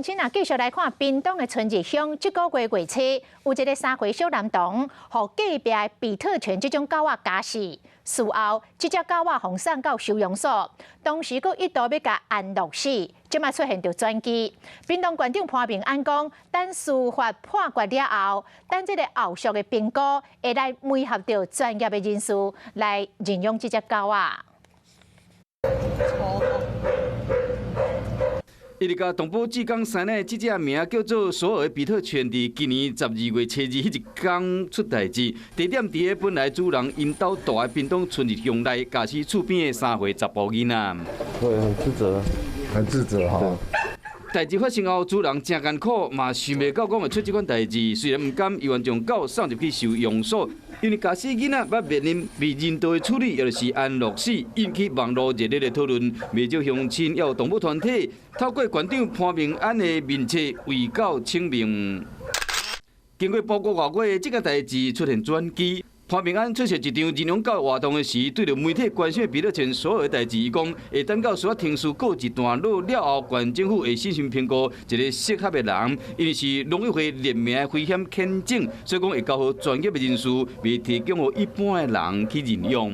請啊，繼續來看屏東的春日鄉，這個月月初有一个3歲小男童，予隔壁的比特犬這種狗仔咬死。事後，這隻狗仔予送到收容所，當時閣一度欲共安樂死，這馬出現著轉機。屏東縣長潘孟安講，等司法判決了後，等這个後續的評估，會來媒合著專業的人士來認養這隻狗仔。一直共動保志工生的這隻名叫做索爾的比特犬，佇今年12月初二彼一工出代誌，地點佇个本來主人𪜶兜蹛的屏東春日鄉內，咬死厝邊的3歲查埔囡仔。對，很自責，很自責哈。代誌發生後，主人誠艱苦，嘛想袂到講會出這款代誌。雖然毋甘，猶原將狗送入去收容所，因為咬死囡仔欲面臨未人道的處理，抑就是安樂死，引起網路熱烈的討論。袂少鄉親猶有動物團體透過縣長潘孟安的面冊為狗請命。經過半個外月，這個代誌出現轉機。潘孟安出席一場認養狗活動的時，對著媒體關心比特犬索爾的代誌，伊講會等到司法程序告一段落了後，縣政府會審慎評估一个適合的人，因為是農委會列明的危險犬種，所以講會交予專業的人士，袂提供予一般的人去認養。